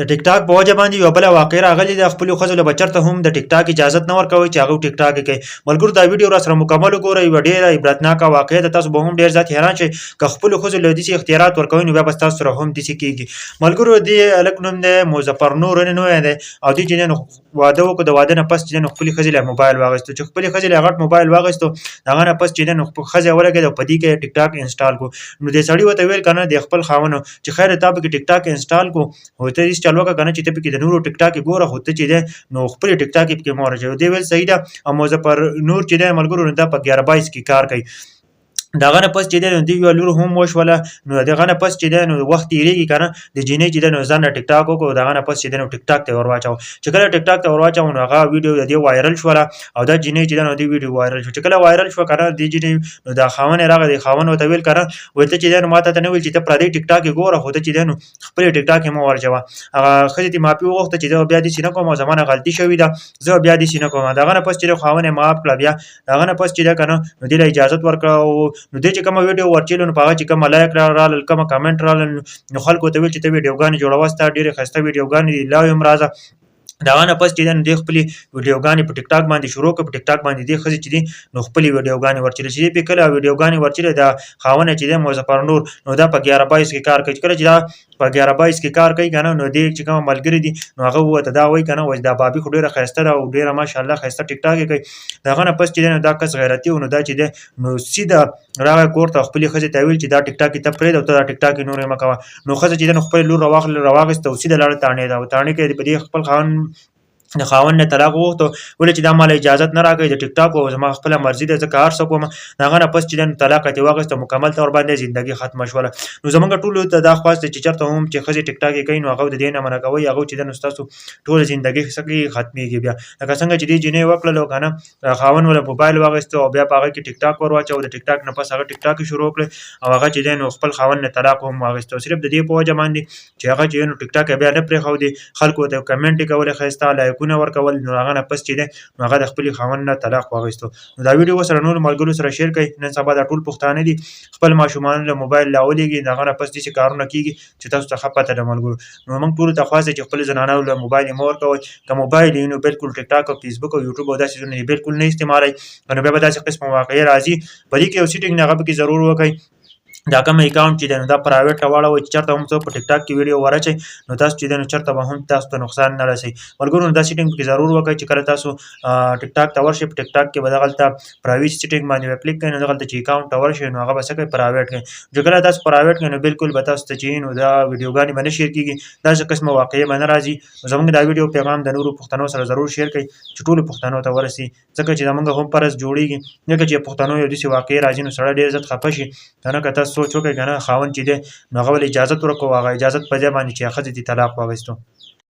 د ټیک ټاک په وجه باندې یوه بله واقعه راغلې ده. خپلو ښځو له به چرته هم د ټیک ټاک اجازت نه ورکوئ چې هغه ټیک ټاک کوي. ملګرو، دا ویډیو راسره مکمل وګورئ. یوه ډېره عبرتناکه واقعه ده. تاسو به هم ډېر زیات حیران شئ. که خپلو ښځو له داسې اختیارات ورکوئ، نو بیا به ستاسو سره هم داسې کېږي. ملګرو، دې هلک نوم دی مظفر نور نوی دی او دې چې دی نو واده وکړو. د واده نه پس چې دی نو خپلې ښځې له موبایل واخیستو. چې خپلې ښځې له غټ موبایل واخیستو، د هغه نه پس چې دی نو ښځه ولګېده او په دې کې ټیک ټاک انسټال کړو. نو دې سړي ورته ویل که نه، د خپل خاوند، چې خیر، تا پکې ټیک ټاک انسټال کړو، خو ته هیڅ چل وکړه که نه چې ته پکې د نورو ټیک ټاک ګوره، خو ته چې دی نو خپلې ټیک ټاک پکې مه ورچوه. دی ویل صحیح ده. او مظفر نور چې دی ملګرو، نو دا په 11 22 کې کار کوي. د هغه نه پس چې دی نو دی یوه لور هم وشوله. نو د هغه نه پس چې دی نو وخت تېرېږي که نه، د جینۍ چې دی نو ځان نه ټیک ټاک وکړو. د هغه نه پس چې دی نو ټیک ټاک ته یې ور واچاوه. چې کله ټیک ټاک ته ور واچاوه، نو هغه ویډیو د دې وایرل شوله او دا جینۍ چې دی نو دې ویډیو وایرل شو. چې کله وایرل شوه که نه دې جینۍ، نو دا خاوند یې راغی. د خاوند ورته ویل که نه، ویل ته چې دی نو ما ته نه ویل چې ته پردۍ ټیک ټاک یې ګوره، خو ته چې دی نو خپلې ټیک ټاک یې مه ورچوه. هغه ښځې ترې معافي وغوښته چې زه بیا داسې نه کوم او زما نه غلطي شوې ده، زه بیا داسې نه کوم. د هغه نه پس چې دی خاوند یې معاف کړه. بیا د هغه نه پس چې دی که نه نو دې له اجازت ورکړه. او نو دې چې کومه ویډیو ورچېلو، نو په هغه چې کومه لایک رالل، کومه کمنټ رالل، نو خلکو ته ویل چې ته ویډیوګانې جوړوه، ستا ډېرې ښایسته ویډیوګانې دي، لا هم راځه. د هغه نه پس چې دی نو دې خپلې ویډیوګانې په ټیک ټاک باندې شروع کړه. په ټیک ټاک باندې دې ښځې چې دي نو خپلې ویډیوګانې ورچېلې. چې دې پې کله ویډیوګانې ورچېلې، دا خاوند چې دی مظفر نور، نو دا په 11 22 کې کار کوي. چې کله چې دا په 11 22 کې کار کوي که نه، نو دې چې کوم ملګري دي، نو هغه ورته دا وایي که نه، وایي دا بابي خو ډېره ښایسته ده او ډېره ماشاءالله ښایسته ټیک ټاک یې کوي. د هغه نه پس چې دی نو دا کس غیرتي و. نو دا چې دی نو سیده راغی کور ته، خپلې ښځې ته ویل چې دا ټیک ټاک ته پرېږده او ته دا ټیک ټاک نورې مه کوه. نو ښځه چې ده نو خپل لور راواخیسته او سیده لاړه تاڼې ته او تاڼې کې په دې خپل خاوند د خاوند نه طلاق وغوښتو. ولې چې دا مال اجازت نه راکوي د ټیک ټاک او زما خپله مرضي ده، زه که هر څه کوم. د هغه نه پس چې ده نو طلاق یې ترې واخیست او مکمل طور باندې زندګي ختمه شوله. نو زمونږ ټولو ته دا خواست دی چې چېرته هم چې ښځې ټیک ټاک یې کوي، نو هغه د دې نه منع کوئ. هغه چې ده نو ستاسو ټوله زندګي څه کوي؟ ختمېږي بیا. لکه څنګه چې دې جینۍ وکړل که نه، خاوند وله موبایل واخیستو او بیا په هغه کې ټیک ټاک ور واچاوه. د ټیک ټاک نه پس هغه ټیک ټاک شروع کړی او هغه چې دی نو خپل خاوند نه طلاق هم واخیستو، صرف د دې په وجه باندې چې هغه چې نو ټیک ټاک بیا نه پرېښودې، خلکو ته کمنټ یې کولې، ښایسته لایکونه ورکول. نو هغه نه پس چې دی نو هغه د خپلې خاوند نه طلاق واخیستو. نو دا ویډیو سره نورو ملګرو سره شیر کړئ. نن سبا دا ټول پښتانه دي، خپل ماشومان له موبایل لا ولېږي، د هغه نه پس داسې کارونه کېږي چې تاسو ته ښه پته ده. ملګرو، نو موږ ټولو ته خواست دی چې خپل زنانو له موبایل یې مه ورکوئ. که موبایل یې نو بالکل ټیک ټاک او فیسبوک او یوټیوب او داسې څیزونه یې بالکل نه استعمالوئ، نو بیا به داسې قسم واقعې راځي. په دې کې یو سیټینګ هغه پکې ضرور وکړئ. دا کوم اکاونټ چې دی نو دا پرایویټ ته واړوئ چې چېرته هم څوک په ټیک ټاک کې ویډیو ورچوي، نو تاسو چې دی نو چېرته به هم تاسو ته نقصان نه رسوي. ملګرو، نو دا سیټینګ پکې ضرور وکړئ چې کله تاسو ټیک ټاک ته ورشئ، په ټیک ټاک کې به دغلته پرایویټ سیټینګ باندې به کلیک کړئ، نو دغلته چې اکاونټ ته ورشئ، نو هغه به څه کوي؟ پرایویټ کوي. چې کله تاسو پرایویټ کړئ، نو بالکل به تاسو ته چې نو دا ویډیوګانې به نه شیر کېږي، داسې قسمه واقعې به نه راځي. زمونږ دا ویډیو پیغام د نورو پښتنو سره ضرور شیر کړئ چې ټولو پښتنو ته ورسي، ځکه چې زمونږ هم فرض جوړیږي، ځکه چې پښتنو یو داسې واقعې راځي نو سړی ډېر زیات خفه شي که نه. که تاسو سوچ وکړئ که نه، خاوند چې دی نو هغه ولې اجازت ورکړو، هغه اجازت په ځای باندې چې ښځې دې طلاق واخیستو.